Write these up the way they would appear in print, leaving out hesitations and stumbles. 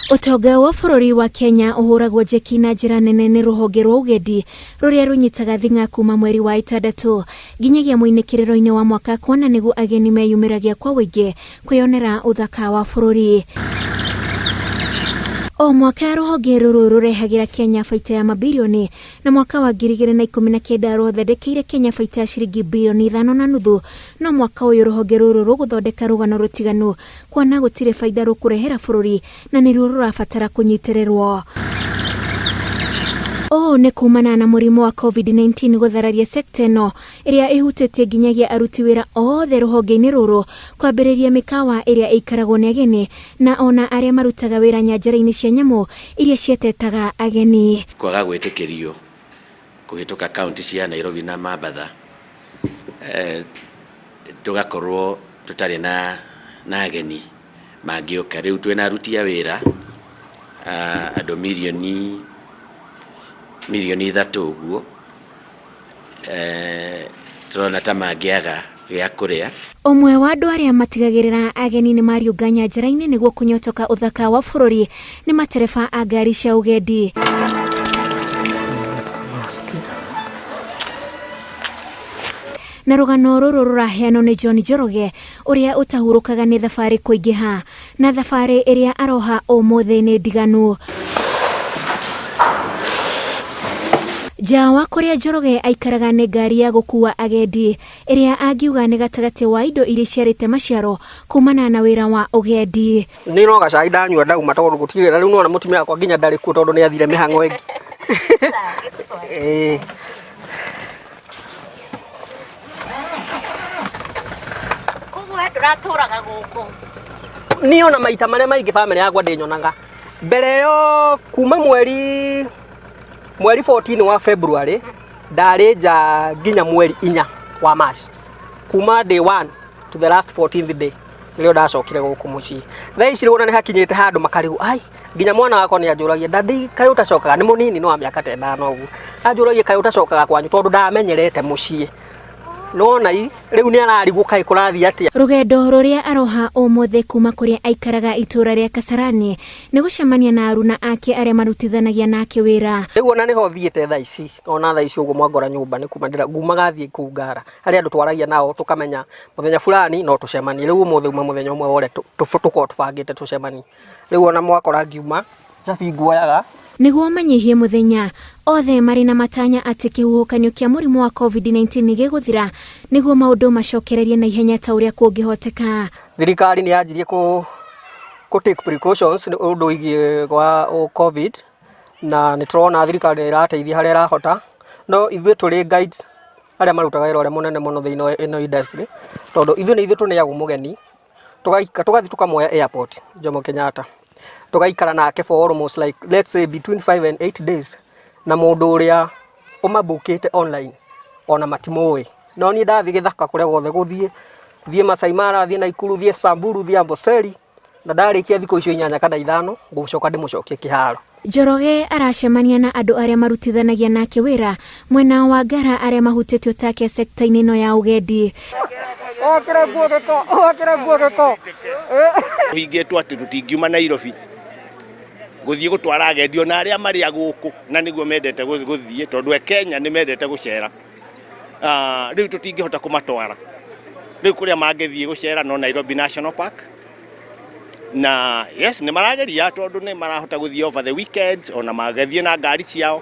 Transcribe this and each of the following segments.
Ũtonga wa bũrũri wa Kenya ũhũragwo njeki na njĩra nene nĩ rũhonge rwa ũgendi rũrĩa rũnyitaga thing'a kuma mweri wa ĩtandatũ nginyagia mũinĩkĩrĩro-inĩ wa mwaka kuona nĩguo ageni meyumĩragia kwa ũingĩ kwĩyonera ũthaka wa bũrũri. O mwaka rũhonge rũrũ rũrehagĩra Kenya baita ya mabirioni na mwaka wa 2019 rwathondekeire Kenya baita ya ciringi birioni 5.5 no mwaka ũyũ rũhonge rũrũ rũgũthondeka rũgano rũtiganu kuona gũtirĩ baida rũkũrehera bũrũri na nĩruo rũrabatara kũnyitĩrĩrwo. Ũũ nĩ kumana na mũrimũ wa COVID-19 gũthararia sekta ĩno ĩrĩa ĩhutĩtie nginyagia aruti wĩra othe rũhonge-inĩ rũrũ kwambĩrĩria mĩkawa ĩrĩa ĩikaragwo nĩ ageni na ona arĩa marutaga wĩra nyanjara-inĩ cia nyamũ iria cietetaga ageni. Kwaga gwĩtĩkĩrio kũhĩtũka kaunti cia Nairobi na Mambatha tũgakorwo tũtarĩ na ageni mangĩũka. Rĩu twĩna aruti a wĩra andũ mirioni 3 ũguo, tũrona ta mangĩaga gĩa kũrĩa. Ũmwe wa andũ arĩa matigagĩrĩra ageni nĩ mariũnga nyanjara-inĩ nĩguo kũnyotoka ũthaka wa bũrũri nĩ matereba a ngari cia ũgendi. Na rũgano rũrũ rũraheanwo nĩ John Njoroge ũrĩa ũtahurũkaga nĩ thabarĩ kũingĩha na thabarĩ ĩrĩa aroha ũmũthĩ nĩ ndiganu. Nja wa kũrĩa Njoroge aikaraga nĩ ngari ya gũkua agendi ĩrĩa angiuga nĩ gatagatĩ wa indo iria ciarĩte maciaro kumana na wĩra wa ũgendi. Nĩ no gacai ndanyua ndauma tondũ gũtirĩ na rĩu nona mũtumia wakwa nginya ndarĩ kuo tondũ nĩ athire mĩhang'o ĩngĩ. Ĩĩ. Koguo we ndũratũraga gũkũ? Niĩ ona maita marĩa maingĩ bamĩrĩ yakwa ndĩnyonaga. Mbere ĩyo kuma mweri 14 wa February ndarĩ nja nginya mweri 4 wa March. Kuma day 1 to the last 14th day nĩrĩo ndacokire gũkũ mũciĩ. Thaa ici rĩu ona nĩ hakinyĩte handũ makarigwo ai nginya mwana wakwa nĩ anjũragia daddy kaĩ ũtacokaga, nĩ mũnini nĩ wa mĩaka ta ĩnana ũguo, anjũragia kaĩ ũtacokaga kwanyu tondũ ndamenyerete mũciĩ. Nona rĩu nĩ ararigwo kaĩ kũrathiĩ atĩa. Rũgendo rũrĩa aroha ũmũthĩ kuma kũrĩa aikaraga itũũra rĩa Kasarani nĩ gũcemania na aruna ake arĩa marutithanagia nake wĩra. Rĩu ona nĩho thiĩte thaa ici, ona thaa ici ũguo mwangora nyũmba nĩ kuma ngumaga thiĩ kũu Ngara harĩa andũ twaragia nao tũkamenya mũthenya fulani no tũcemanie. Rĩu ũmũthĩ uma mũthenya ũmwe wa ũrĩa tũkoragwo tũbangĩte tũcemanie. Rĩu ona mwakora ngiuma cabi nguoyaga. Nĩguo manyihie mũthenya, othe marĩ na matanya atĩ kĩhuhũkanio kĩa mũrimũ wa COVID-19 nĩ gĩgũthira nĩguo maũndũ macokererie na ihenya ta ũrĩa kũngĩhoteka. Thirikari nĩ yanjirie kũ take precautions nĩ ũndũ wĩgiĩ wa COVID na nĩ tũrona thirikari nĩ ĩrateithia harĩa ĩrahota, no ithuĩ tũrĩ guides arĩa marutaga wĩra ũrĩa mũnene mũno thĩinĩ wa ĩno industry, tondũ ithuĩ nĩ ithuĩ tũneagwo mũgeni tũgathiĩ tũkamuoya airport Jomo Kenyatta, tũgaikara nake for almost like let's say between 5 and 8 days, na mũndũ ũrĩa ũmabukĩte online ona matimũĩ. No niĩ ndathiĩ gĩthaka kũrĩa guothe gũthiĩ, thiĩ Masai Mara, thiĩ Naikuru, thiĩ Samburu, thiĩ Amboseli, na ndarĩkia thikũ icio 8 kana 5 ngũcoka ndĩmũcokie kĩharo. Njoroge aracemania na andũ arĩa marutithanagia nake wĩra mwena wa Ngara arĩa mahutĩtio take sekta-inĩ ĩno ya ũgendi. Okĩra nguo gĩko, okĩra nguo gĩko. Hingĩtwo atĩ tũtingiuma Nairobi gũthiĩ gũtwara agendi ona arĩa marĩ a gũkũ na nĩguo mendete gũthiĩ tondũ e Kenya nĩ mendete gũcera. Rĩu tũtingĩhota kũmatwara. Rĩu kũrĩa mangĩthiĩ gũcera no Nairobi National Park. Na yes nĩ marageria tondũ nĩ marahota gũthiĩ over the weekends ona magĩthiĩ na ngari ciao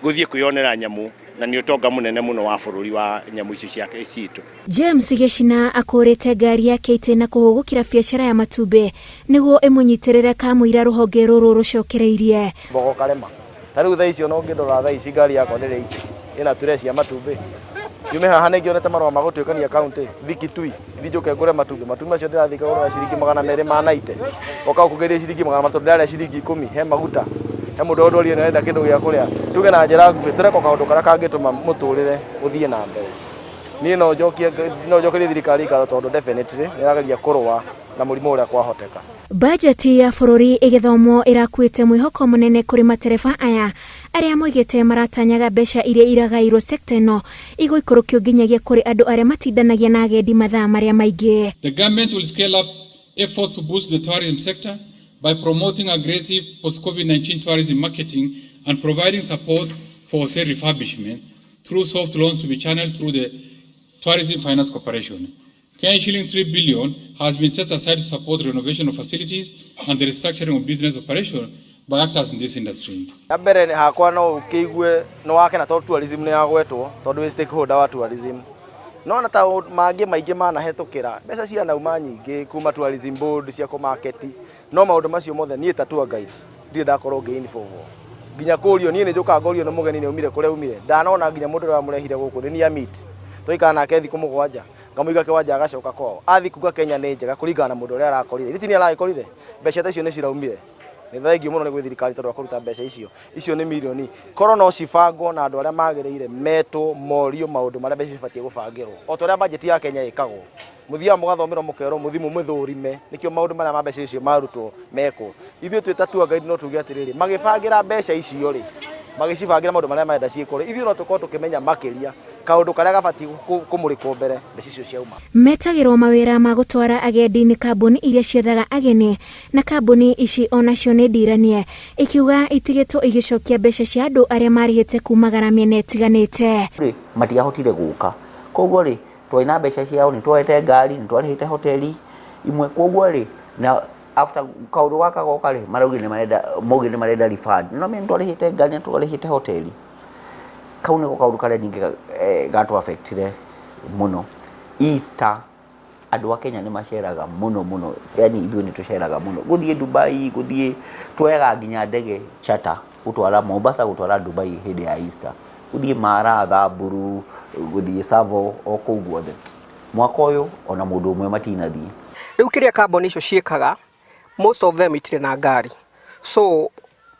gũthiĩ kwĩyonera nyamũ na nĩ ũtonga mũnene mũno wa bũrũri wa nyamũ icio ciake citũ. James Gĩcina akũrĩte ngari yake itĩ na kũhũgũkĩra biacara ya matumbĩ nĩguo ĩmũnyitĩrĩre kamũira rũhonge rũrũ rũcokereirie. Mbogo karema. Ta rĩu thaa ici ona ũngĩndora thaa ici ngari yakwa nĩ rĩingĩ ĩna ture cia matumbĩ. Njume haha nĩ ngĩonete marũa ma gũtuĩkania kaunti thiĩ Kitui thiĩ njũke ngũre matumbĩ. Matumbĩ macio ndĩrathiĩ ngagũra ciringi 290. Oka ũkũgeria ciringi 300 ndĩrarĩa ciringi 10 he maguta he mũndũ ũrĩa ndwarire nĩ arenda kĩndũ gĩa kũrĩa. Tuge na njĩra nguhĩ tũreka kaũndũ karĩa kangĩtũma mũtũrĩre ũthiĩ na mbere. Niĩ no njokie no njokerie thirikari ngatho tondũ definitely nĩ ĩrageria kũrũa na mũrimũ ũrĩa kwahoteka. Bajeti ya bũrũri ĩgĩthomwo ĩrakuĩte mwĩhoko mũnene kũrĩ matereba aya arĩa moigĩte maratanyaga mbeca iria iragairwo sekta ĩno igũikũrũkio nginyagia kũrĩ andũ arĩa matindanagia na agendi mathaa marĩa maingĩ. The government will scale up efforts to boost the tourism sector by promoting aggressive post-COVID-19 tourism marketing and providing support for hotel refurbishment through soft loans to be channeled through the Tourism Finance Corporation. Kenya shilling 3 billion has been set aside to support renovation of facilities and the restructuring of business operation by actors in this industry. Ya mbere nĩ hakwa no ũkĩigue nĩ wakena tondũ tourism nĩ yagwetwo tondũ wĩ stakeholder wa tourism. No na ta mangĩ maingĩ manahĩtũkĩra mbeca cianauma nyingĩ kuma tourism board cia kũ-market, no maũndũ macio mothe niĩ ta tour guide ndirĩ ndakorwo ngĩ involve nginya kũrio. Niĩ nĩ njũkaga ngorio nĩ mũgeni nĩ aumire kũrĩa aumire, ndanona nginya mũndũ ũrĩa wamũrehire gũkũ nĩ niĩ meet twaikara nake thikũ 7, ngamũiga kĩwanja agacoka kwao athi kuga Kenya nĩ njega kũringana na mũndũ ũrĩa arakorire. Ithe ti niĩ aragĩkorire, mbeca ta icio nĩ ciraumire. Nĩ thengio mũno nĩ gwĩ thirikari tondũ wa kũruta mbeca icio. Icio nĩ mirioni korwo no cibangwo na andũ arĩa magĩrĩire metwo morio maũndũ marĩa mbeca cibatiĩ gũbangĩrwo, o ta ũrĩa bajeti ya Kenya ĩkagwo, mũthiaga mũgathomerwo, mũkerwo mũthiĩ mũmĩthũrime nĩkĩo maũndũ marĩa ma mbeca icio marutwo mekwo. Ithuĩ twĩ ta tour guide no tuge atĩrĩrĩ, magĩbangĩra mbeca icio rĩ, magĩcibangĩra maũndũ marĩa marenda ciĩkwo rĩ, ithuĩ no tũkorwo tũkĩmenya makĩria kaũndũ karĩa gabatiĩ kũmũrĩkwo mbere mbeca icio ciauma. Metagĩrwo mawĩra ma gũtwara agendi nĩ kambuni iria ciethaga ageni, na kambuni ici onacio nĩ ndiranie ikiuga itigĩtwo igĩcokia mbeca cia andũ arĩa marĩhĩte kumagara mĩena ĩtiganĩte. Rĩ matiahotire gũka, koguo rĩ twarĩ na mbeca ciao, nĩ twoete ngari, nĩ twarĩhĩte hoteli imwe, koguo rĩ na after kaũndũ gaka goka rĩ, maraugire nĩ marenda, maugire nĩ marenda refund. No mimi nĩ twarĩhĩte ngari na twarĩhĩte hoteli. Kau nĩko kaũndũ karĩa ningĩ gatũ affectire mũno. Easter andũ a Kenya nĩ maceraga mũno mũno, yani ithuĩ nĩ tũceraga mũno gũthiĩ Dubai, gũthiĩ tuoyaga nginya ndege charter gũtwara Mombasa, gũtwara Dubai hĩndĩ ya Easter, gũthiĩ Mara, Thamburu, gũthiĩ Tsavo, o kũu guothe. Mwaka ũyũ ona mũndũ ũmwe matinathiĩ. Rĩu kĩrĩa kambuni icio ciĩkaga, most of them itirĩ na ngari, so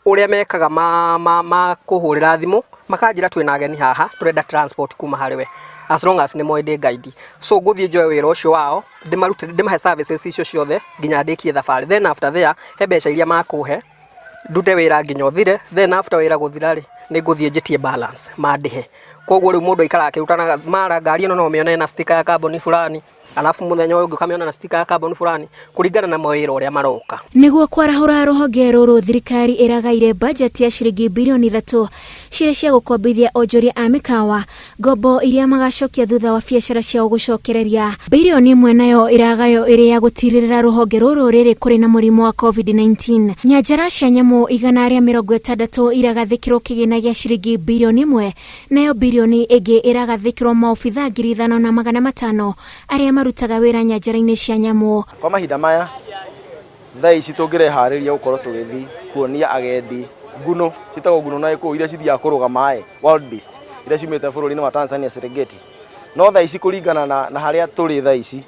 ũrĩa mekaga ma kũhũrĩra thimũ makanjĩra, "Twĩna ageni haha, tũrenda transport kuma harĩ we," as long as nĩ moĩ ndĩ guide. So ngũthiĩ njoe wĩra ũcio wao, ndĩmarute, ndĩmahe services icio ciothe nginya ndĩkie thabarĩ. Then after there he mbeca iria makũhe ndute wĩra nginya ũthire. Then after wĩra gũthira rĩ, nĩ ngũthiĩ njĩtie balance mandĩhe. Koguo rĩu mũndũ aikaraga akĩrutanaga mara ngari ĩno no ũmĩone na sticker ya kambuni fulani, alafu mũthenya ũyũ ũngĩ ũkamĩona na sticker ya kambuni fulani, kũringana na mawĩra ũrĩa maroka. Nĩguo kwarahũra rũhonge rũrũ, thirikari ĩragaire bajeti ya ciringi 3 birioni cirĩa cia gũkombithia onjoria a mĩkawa ngombo iria magacokia thutha wa biacara ciao gũcokereria. 1 birioni nayo ĩragayo ĩrĩ ya gũtirĩrĩra rũhonge rũrũ rĩrĩ kũrĩ na mũrimũ wa COVID-19. Nyanjara cia nyamũ 160 iragathĩkĩrwo kĩgĩna gĩa ciringi 1 birioni, nayo birioni ĩngĩ ĩragathĩkĩrwo maobitha 5,500 arĩa marutaga wĩra nyanjara-inĩ cia nyamũ. Kwa mahinda maya thaa ici tũngĩreharĩria gũkorwo tũgĩthiĩ kuonia agendi nguno ciĩtagwo nguno na gĩkũyũ, iria cithiaga kũrũga maĩ, wildebeest, iria ciumĩte bũrũri-inĩ wa Tanzania, Serengeti. No thaa ici kũringana na harĩa tũrĩ thaa ici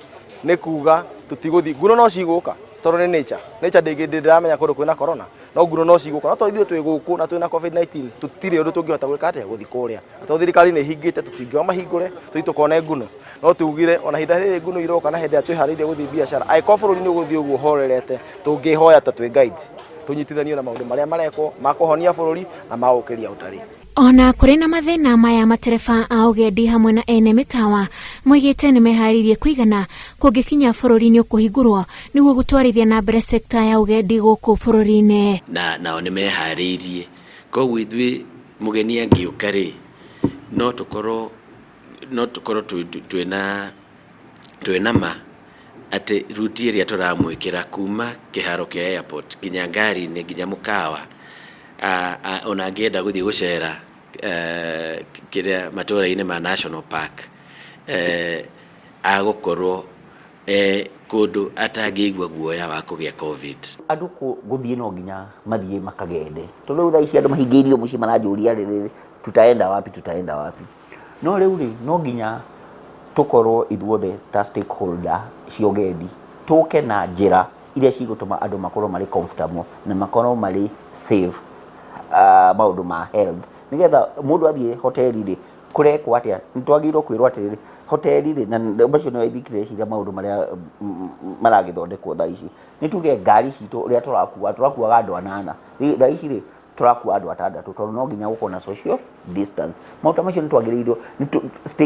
nĩ kuga tũtigũthiĩ. Nguno no cigũka tondũ nĩ nature. Nature ndĩngĩ ndĩramenya kũndũ kwĩna corona, no nguno no cigũka, no tondũ ithuĩ twĩ gũkũ na twĩna COVID-19, tũtirĩ ũndũ tũngĩhota gwĩka atĩa gũthiĩ kũrĩa. Na tondũ thirikari nĩ ĩhingĩte, tũtingĩoya mahingũre tũthiĩ tũkone nguno. No tugire ona ihinda rĩrĩ nguno iroka na hĩndĩ ĩrĩa twĩharĩirie gũthiĩ biacara, angĩkorwo bũrũri nĩ ũgũthiĩ ũguo ũhorerete, tũngĩhoya ta twĩ guides tũnyitithanio na maũndũ marĩa marekwo ma kũhonia bũrũri na ma gũkĩria ũtarii. Ona kũrĩ na mathĩna maya, matereba a ũgendi hamwe na ene mĩkawa moigĩte nĩ meharĩirie kũigana kũngĩkinya bũrũri nĩ ũkũhingũrwo nĩguo gũtwarithia na mbere sekta ya ũgendi gũkũ bũrũri-inĩ. Na nao nĩ meharĩirie, koguo ithuĩ mũgeni angĩũka rĩ, no tũkorwo twĩna ma atĩ ruti ĩrĩa tũramwĩkĩra kuma kĩharo kĩa airport nginya ngari-inĩ nginya mũkawa, ona angĩenda gũthiĩ gũcera kĩrĩa matũra-inĩ ma national park, agũkorwo kũndũ atangĩigua guoya wa kũgĩa COVID. Andũ gũthiĩ no nginya mathiĩ makagende, tondũ rĩu thaa ici andũ mahingĩirio mũciĩ maranjũria rĩrĩ, "Tutaenda wapi? Tutaenda wapi?" No rĩu rĩ, no nginya tũkorwo ithuothe ta stakeholder cia ũgendi tũke na njĩra iria cigũtũma andũ makorwo marĩ comfortable na makorwo marĩ safe, maũndũ ma health, nĩgetha mũndũ athiĩ hoteli rĩ, kũrekwo atĩa? Nĩ twagĩrĩirwo kwĩrwo atĩrĩrĩ, hoteli rĩ, na macio nĩo ithikĩrĩciria maũndũ marĩa maragĩthondekwo thaa ici. Nĩ tuge ngari citũ ũrĩa tũrakua, tũrakuaga andũ anana. Thaa ici rĩ Tũrakua andũ atandatũ tondũ no nginya gũkorwo na social distance. Maũndũ ta macio nĩ twagĩrĩirwo nĩ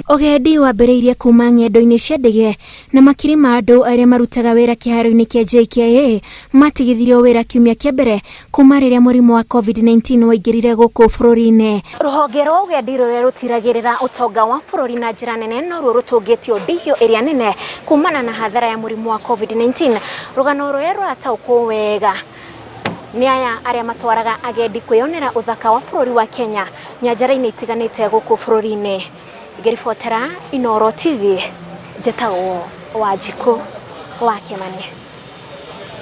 Ũgendi wambĩrĩirie kuma ng'endo-inĩ cia ndege na makiri ma andũ arĩa marutaga wĩra kĩharo-inĩ kĩa JKIA matigithirio wĩra kiumia kĩa mbere kuma rĩrĩa mũrimũ wa COVID-19 waingĩrire gũkũ bũrũri-inĩ. Rũhonge rwa ũgendi rũrĩa rũtiragĩrĩra ũtonga wa bũrũri na njĩra nene noruo rũtũngĩtio ndihio ĩrĩa nene kumana na hathara ya mũrimũ wa COVID-19. Rũgano rũrĩa rũrataũkwo wega nĩ aya arĩa matwaraga agendi kwĩyonera ũthaka wa bũrũri wa Kenya nyanjara-inĩ itiganĩte gũkũ bũrũri-inĩ. Ngĩribotera Inooro TV, njĩtagwo Wanjikũ wa Kĩmani.